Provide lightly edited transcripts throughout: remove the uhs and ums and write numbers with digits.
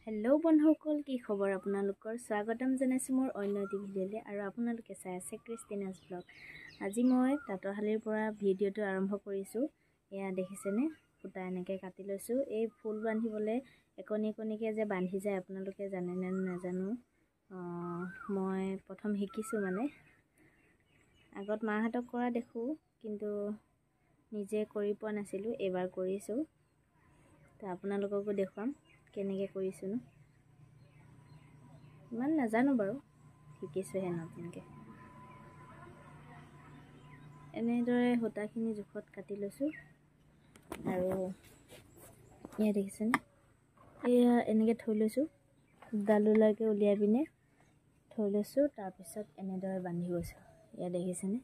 Hello' বন্ধুসকল, কি খবৰ আপোনালোকৰ? স্বাগতম জনাইছোঁ মোৰ অন্য এটি ভিডিঅ'লৈ আৰু আপোনালোকে চাই আছে ক্ৰিষ্টিনাছ ব্লগ। আজি মই তাঁতৰশালিৰ পৰা ভিডিঅ'টো আৰম্ভ কৰিছোঁ। এয়া দেখিছেনে, সূতা এনেকৈ কাটি লৈছোঁ। এই ফুল বান্ধিবলৈ একনি একনিকৈ যে বান্ধি যায়, আপোনালোকে জানেনে নাজানো। মই প্ৰথম শিকিছোঁ, মানে আগত মাহঁতক কৰা দেখোঁ, কিন্তু নিজে কৰি পোৱা নাছিলোঁ। এইবাৰ কৰিছোঁ, তো আপোনালোককো দেখুৱাম কেনেকৈ কৰিছোঁনো। ইমান নাজানো বাৰু, শিকিছোঁহে নতুনকৈ। এনেদৰে সূতাখিনি জোখত কাটি লৈছোঁ আৰু এয়া দেখিছেনে, এয়া এনেকৈ থৈ লৈছোঁ, ডালুলাকৈ উলিয়াই পিনে থৈ লৈছোঁ। তাৰপিছত এনেদৰে বান্ধি গৈছোঁ, এয়া দেখিছেনে।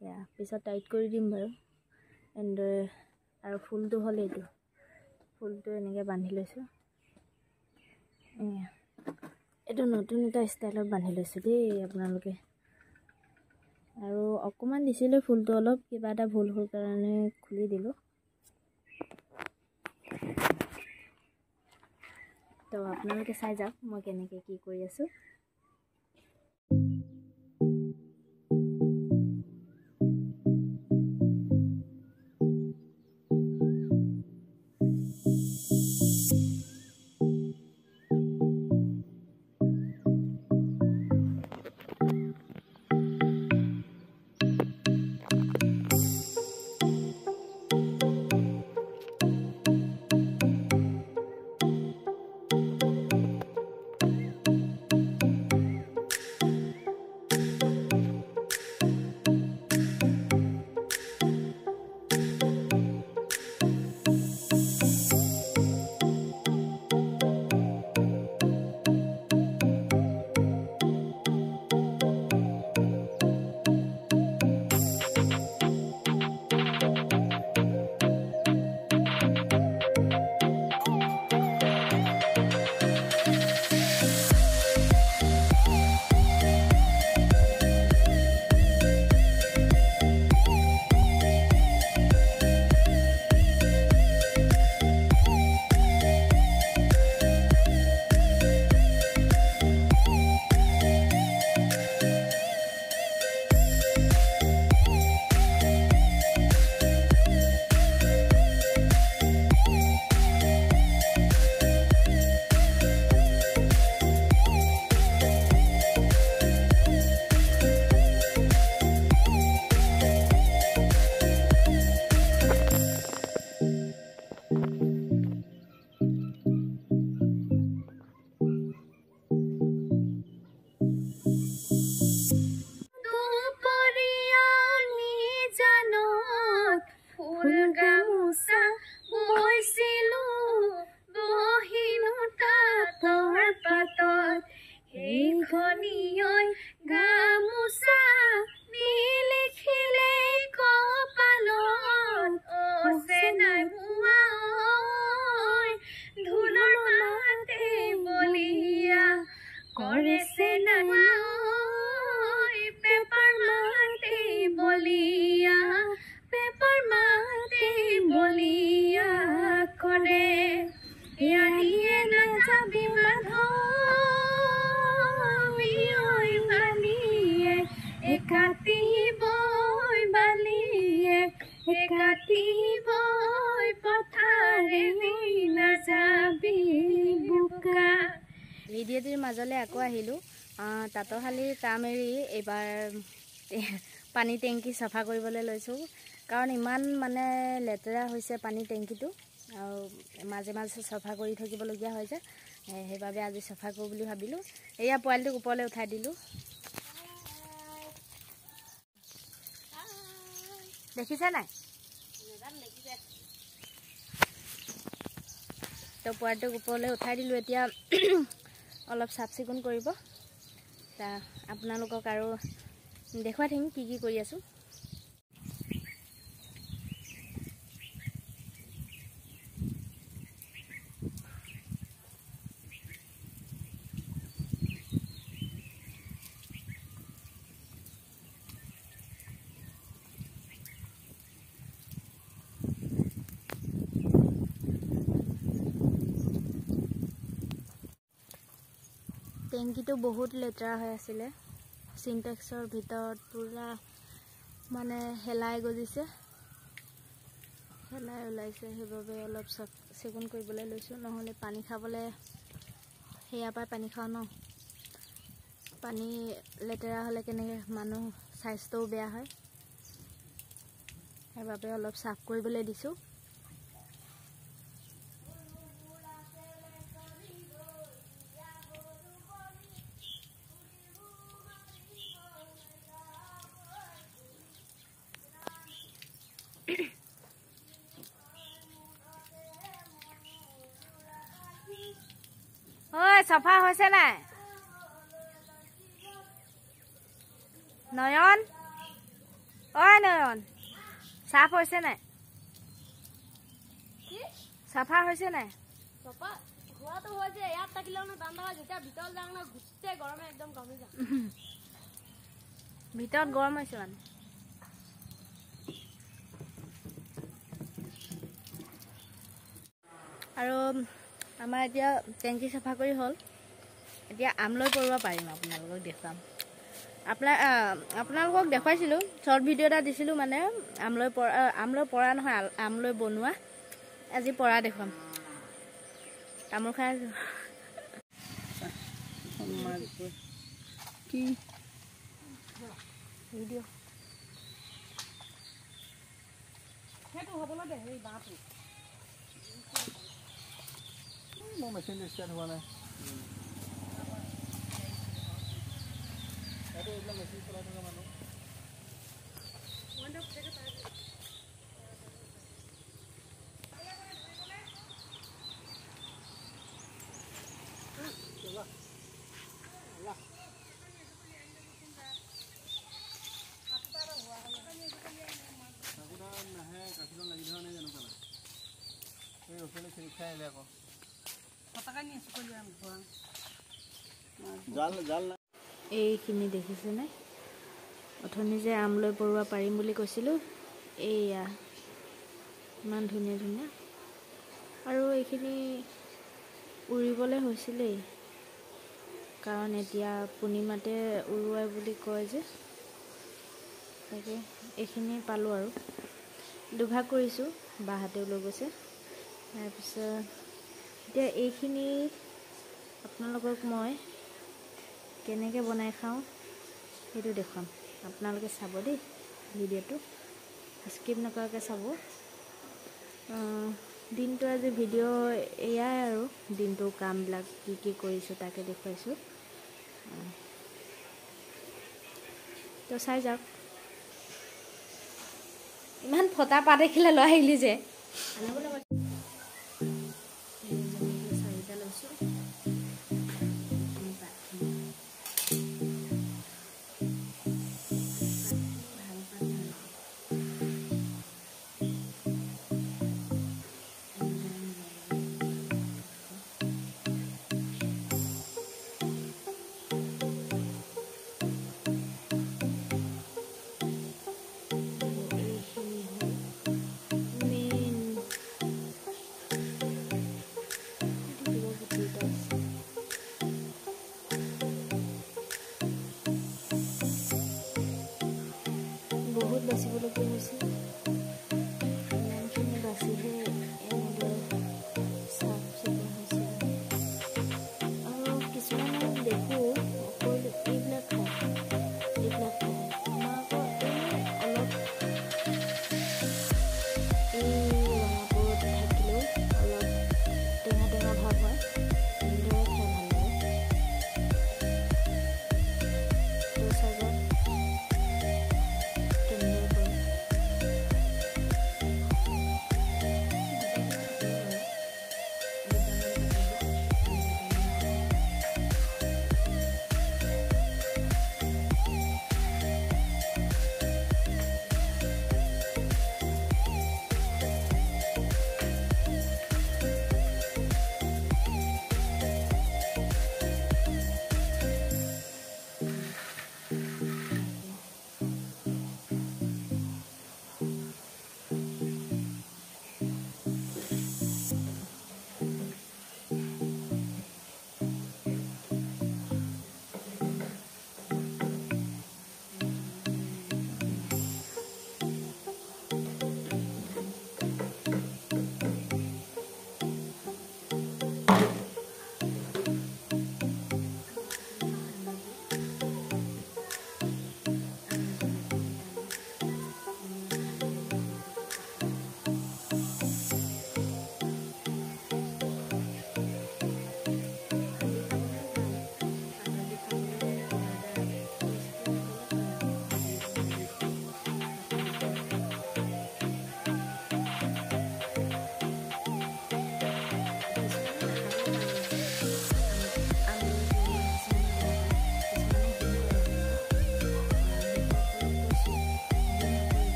এয়া পিছত টাইট কৰি দিম বাৰু এনেদৰে। আৰু ফুলটো হ'ল এইটো ফুলটো এনেকৈ বান্ধি লৈছোঁ। এইটো নতুন এটা ষ্টাইলত বান্ধি লৈছোঁ দেই আপোনালোকে। আৰু অকণমান দিছিলোঁ ফুলটো, অলপ কিবা এটা ভুল হ'ল কাৰণে খুলি দিলোঁ। তো আপোনালোকে চাই যাওক মই কেনেকৈ কি কৰি আছোঁ। ভিডিঅ'টিৰ মাজলৈ আকৌ আহিলোঁ। তাঁতৰশালিৰ কাম এৰি এইবাৰ পানী টেংকি চাফা কৰিবলৈ লৈছোঁ, কাৰণ ইমান মানে লেতেৰা হৈছে পানী টেংকিটো আৰু মাজে মাজে চাফা কৰি থাকিবলগীয়া হয় যে, সেইবাবে আজি চাফা কৰোঁ বুলি ভাবিলোঁ। এয়া পোৱালিটোক ওপৰলৈ উঠাই দিলোঁ। দেখিছে নাই? তো পোৱালিটোক ওপৰলৈ উঠাই দিলোঁ, এতিয়া অলপ চাফ চিকুণ কৰিব। তা আপোনালোকক আৰু দেখুৱাই থাকিম কি কি কৰি আছোঁ। টেংকিটো বহুত লেতেৰা হৈ আছিলে, চিনটেক্সৰ ভিতৰত পূৰা মানে শেলাই গজিছে, শেলাই ওলাইছে, সেইবাবে অলপ চাফ চিকুণ কৰিবলৈ লৈছোঁ। নহ'লে পানী খাবলৈ সেয়াৰ পৰাই পানী খাওঁ ন, পানী লেতেৰা হ'লে কেনেকৈ মানুহ স্বাস্থ্যও বেয়া হয়, সেইবাবে অলপ চাফ কৰিবলৈ দিছোঁ। ঐ চাফা হৈছে নাই নয়ন? ঐ নয়ন, চাফ হৈছে নাই? চাফা হৈছে নাই? ভিতৰত গৰম হৈছে মানে। আৰু আমাৰ এতিয়া টেংকি চাফা কৰি হ'ল, এতিয়া আমলৈ কৰিব পাৰিম। আপোনালোকক দেখুৱাম, আপোনালোকক দেখুৱাইছিলোঁ, শ্বৰ্ট ভিডিঅ' এটা দিছিলোঁ, মানে আমলৈ পৰা, আমলৈ পৰা নহয়, আমলৈ বনোৱা। আজি পৰা দেখুৱাম। তামোল খাই আছোঁ। কি ভিডিঅ' সেইটো হ'বলৈ দে, সেই বাঁহটো। মোৰ মেচিনটো ষ্টাৰ্ট হোৱা নাই। এইবিলাক মেচিন চলাই থকা মানুহ। নাহে, গাখীৰত লাগি ধৰা নাই জানো? কালা এই ওচৰলৈ খেদি খাই আহিলে আকৌ। এইখিনি দেখিছেনে? অথনি যে আমলৈ পৰুৱা পাৰিম বুলি কৈছিলোঁ, এইয়া ইমান ধুনীয়া ধুনীয়া। আৰু এইখিনি উৰিবলৈ হৈছিলেই, কাৰণ এতিয়া পূৰ্ণিমাতে উৰুৱাই বুলি কয় যে, তাকে এইখিনি পালোঁ আৰু দুভাগ কৰিছোঁ, বাহঁতেও লৈ গৈছে। তাৰপিছত এতিয়া এইখিনি আপোনালোকক মই কেনেকৈ বনাই খাওঁ সেইটো দেখুৱাম, আপোনালোকে চাব দেই ভিডিঅ'টো, স্কিপ নকৰাকৈ চাব। দিনটো আজি ভিডিঅ' এয়াই আৰু দিনটো কামবিলাক কি কি কৰিছোঁ তাকে দেখুৱাইছোঁ, তো চাই যাওক। ইমান ফটা পাত দেখিলে লৈ আহিলি যে। চাৰিটা লৈছোঁ। ভাল পাত এইখিনি হ'ল মেইন। গুটি এটা আছে। বহুত বাচিবলগীয়া হৈছে, ইমানখিনি বাচিহে এনেদৰে চাফ চিকুণ হৈছে। আৰু কিছুমানক দেখোঁ অকল এইবিলাক খায়, এইবিলাক খায়। আমাৰ আকৌ এই অলপ এই ৰঙাপুৰত থাকিলেও অলপ টেঙা টেঙা ভাৱ হয়, এনেদৰে খাই ভাল লাগে। তো চাই যাওক কেনেদৰে কৰোঁ।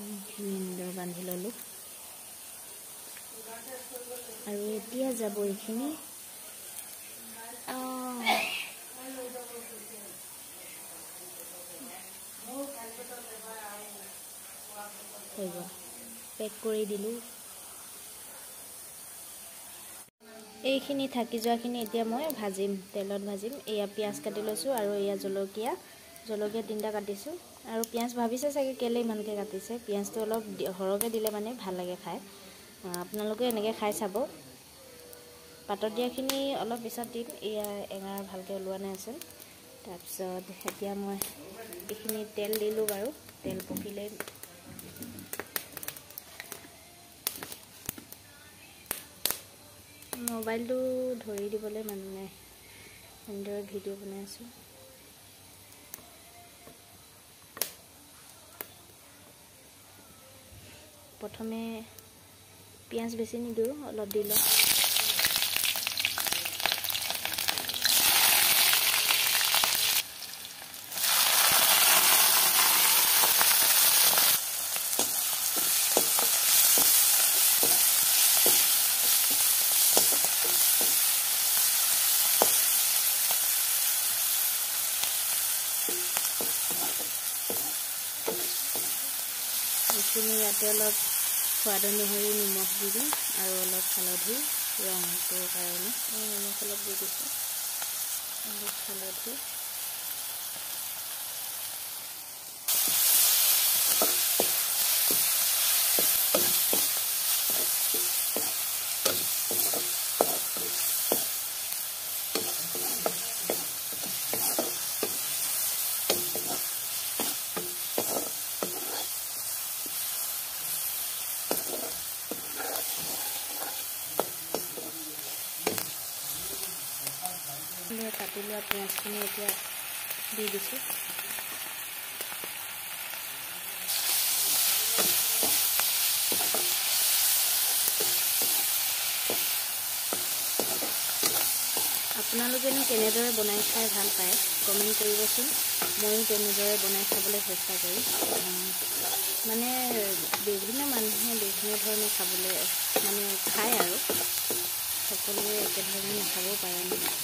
এইখিনি এনেদৰে বান্ধি ল'লোঁ। আৰু এতিয়া যাব এইখিনি। হৈ গ'ল, পেক কৰি দিলোঁ। এইখিনি থাকি যোৱাখিনি এতিয়া মই ভাজিম, তেলত ভাজিম। এয়া পিঁয়াজ কাটি লৈছোঁ আৰু এয়া জলকীয়া 3টা কাটিছোঁ। আৰু পিঁয়াজ ভাবিছে চাগে কেলৈ ইমানকৈ কাটিছে, পিঁয়াজটো অলপ সৰহকৈ দিলে মানে ভাল লাগে খাই। আপোনালোকে এনেকৈ খাই চাব। পাতত দিয়াখিনি অলপ পিছত দিম। এয়া এঙাৰ ভালকৈ ওলোৱা নাই আছিল। তাৰপিছত এতিয়া মই এইখিনি তেল দিলোঁ বাৰু, তেল পকিলে মোবাইলটো ধৰি দিবলৈ মানুহ নাই, এনেদৰে ভিডিঅ' বনাই আছোঁ। প্ৰথমে পিঁয়াজ বেছি নিদিওঁ, অলপ দি লওঁ। এইখিনি ইয়াতে অলপ সোৱাদ অনুসৰি নিমখ দি দিম আৰু অলপ হালধি, ৰংটোৰ কাৰণে নিমখ অলপ দি দিছোঁ, অলপ হালধি। কাটি লোৱা পিঁয়াজখিনি এতিয়া দি দিছোঁ। আপোনালোকেনো কেনেদৰে বনাই খাই ভাল পায় কমেণ্ট কৰিবচোন। ময়ো তেনেদৰে বনাই খাবলৈ চেষ্টা কৰিম। মানে বিভিন্ন মানুহে বিভিন্ন ধৰণে খাবলৈ মানে খায় আৰু সকলোৱে একেধৰণে নাখাবও পাৰে নহয়।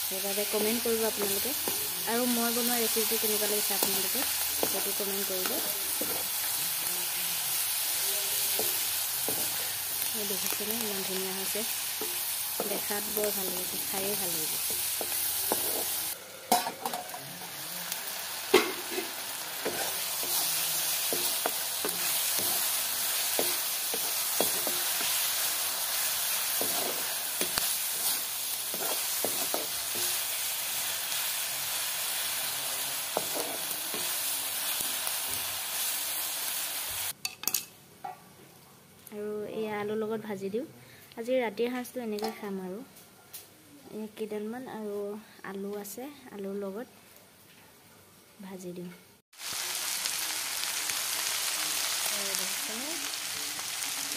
সেইবাবে কমেণ্ট কৰিব আপোনালোকে। আৰু মই বনোৱা ৰেচিপিটো কেনেকুৱা লাগিছে আপোনালোকে সেইটো কমেণ্ট কৰিব। দেখিছেনে ইমান ধুনীয়া হৈছে, দেখাত বৰ ভাল লাগিছে, খায়ো ভাল লাগিব। আৰু এয়া আলুৰ লগত ভাজি দিওঁ। আজি ৰাতিৰ সাঁজটো এনেকৈ খাম আৰু। এই কেইডালমান আৰু আলু আছে, আলুৰ লগত ভাজি দিওঁ।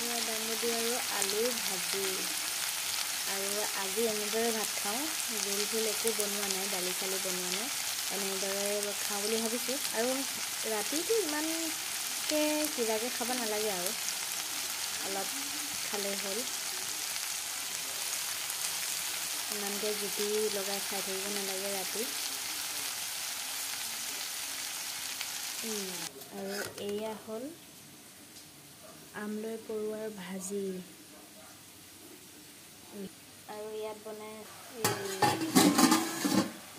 এয়া দাংবডি আৰু আলু ভাজি। আৰু আজি এনেদৰে ভাত খাওঁ, জোল চোল একো বনোৱা নাই, দালি চালি বনোৱা নাই, এনেদৰে খাওঁ বুলি ভাবিছোঁ। আৰু ৰাতিটো ইমানকৈ কিবাকৈ খাব নালাগে আৰু, অলপ খালেই হ'ল। ইমানকৈ জুতি লগাই খাই থাকিব নালাগে ৰাতি। আৰু এয়া হ'ল আমলৈ পৰুৱাৰ ভাজি। আৰু ইয়াত বনাই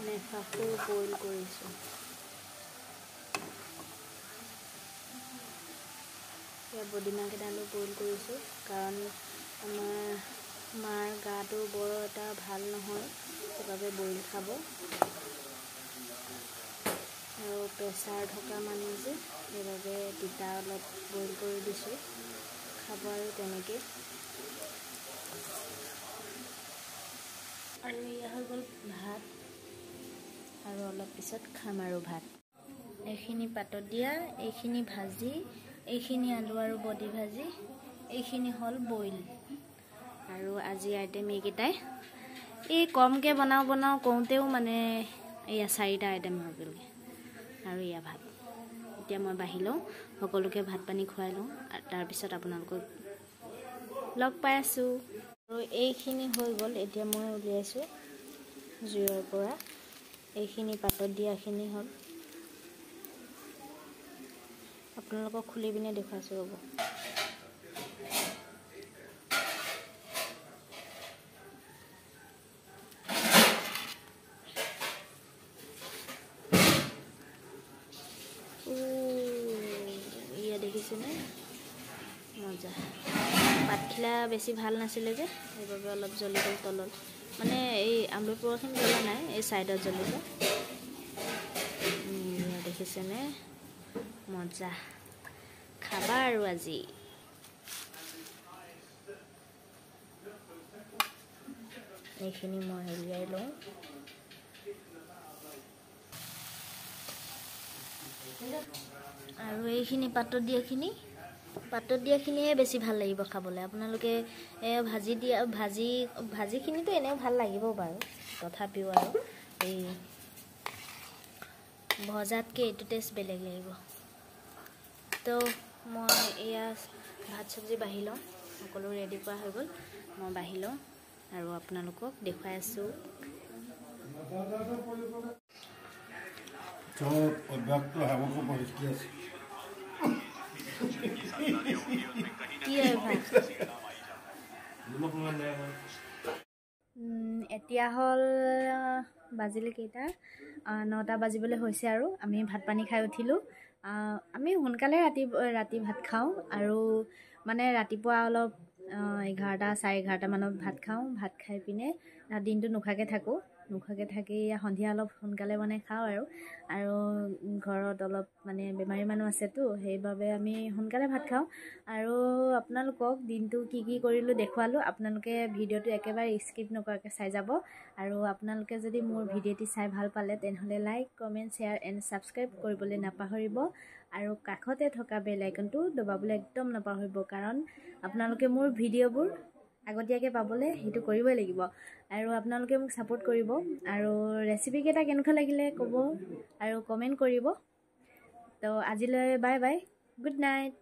নেফাফু বইল কৰিছোঁ। ইয়াত বডিমাহ কেইডালো বইল কৰিছোঁ, কাৰণ আমাৰ মাৰ গাটো বৰ এটা ভাল নহয়, সেইবাবে বইল খাব। আৰু প্ৰেছাৰ থকা মানুহ যে, সেইবাবে তিতা অলপ বইল কৰি দিছোঁ, খাব আৰু তেনেকৈ। আৰু এয়া হৈ গ'ল ভাত, আৰু অলপ পিছত খাম আৰু ভাত। এইখিনি পাতত দিয়া, এইখিনি ভাজি, এইখিনি আলু আৰু বডি ভাজি, এইখিনি হ'ল বইল। আৰু আজি আইটেম এইকেইটাই। এই কমকৈ বনাওঁ বনাওঁ কওঁতেও মানে এয়া 4টা আইটেম হৈ গ'লগৈ। আৰু এয়া ভাত। এতিয়া মই বাঢ়ি লওঁ, সকলোকে ভাত পানী খুৱাই লওঁ, তাৰপিছত আপোনালোকক লগ পাই আছোঁ। আৰু এইখিনি হৈ গ'ল, এতিয়া মই উলিয়াইছোঁ জুইৰ পৰা। এইখিনি পাতত দিয়াখিনি হ'ল, আপোনালোকক খুলি পিনে দেখুৱাইছোঁ ৰ'ব। এয়া দেখিছেনে মজা। পাতখিলা বেছি ভাল নাছিলে যে, সেইবাবে অলপ জ্বলি গ'ল তলত, মানে এই আমলৰি পৰুৱাখিনি জ্বলা নাই, এই ছাইডত জ্বলিছে। দেখিছেনে মজা, খাবা আৰু আজি। এইখিনি মই উলিয়াই লওঁ। আৰু এইখিনি পাতত দিয়াখিনি, পাতত দিয়াখিনিয়ে বেছি ভাল লাগিব খাবলৈ। আপোনালোকে ভাজি দিয়া ভাজিখিনিতো এনেও ভাল লাগিব বাৰু, তথাপিও আৰু এই ভজাতকৈ এইটো টেষ্ট বেলেগ লাগিব। তো মই এয়া ভাত চব্জি বাঢ়ি লওঁ, সকলো ৰেডি কৰা হৈ গ'ল, মই বাঢ়ি লওঁ আৰু আপোনালোকক দেখুৱাই আছোঁ। এতিয়া হ'ল বাজিলে কেইটা, 9টা বাজিবলৈ হৈছে আৰু আমি ভাত পানী খাই উঠিলোঁ। আমি সোনকালে ৰাতি ভাত খাওঁ আৰু মানে ৰাতিপুৱা অলপ 11টা 11:30 মানত ভাত খাওঁ। ভাত খাই পিনে দিনটো নোখোৱাকৈ থাকোঁ, নোখোৱাকৈ থাকি সন্ধিয়া অলপ সোনকালে মানে খাওঁ আৰু। আৰু ঘৰত অলপ মানে বেমাৰী মানুহ আছেতো, সেইবাবে আমি সোনকালে ভাত খাওঁ। আৰু আপোনালোকক দিনটো কি কি কৰিলোঁ দেখুৱালোঁ, আপোনালোকে ভিডিঅ'টো একেবাৰে স্কিপ নকৰাকৈ চাই যাব। আৰু আপোনালোকে যদি মোৰ ভিডিঅ'টি চাই ভাল পালে তেনেহ'লে like, comment, share and subscribe কৰিবলৈ নাপাহৰিব। আৰু কাষতে থকা বেল আইকনটো দবাবলৈ একদম নাপাহৰিব, কাৰণ আপোনালোকে মোৰ ভিডিঅ'বোৰ আগতীয়াকৈ পাবলৈ সেইটো কৰিবই লাগিব। আৰু আপোনালোকে মোক ছাপোৰ্ট কৰিব, আৰু ৰেচিপিকেইটা কেনেকুৱা লাগিলে ক'ব আৰু কমেণ্ট কৰিব। তো আজিলৈ বাই বাই, গুড নাইট।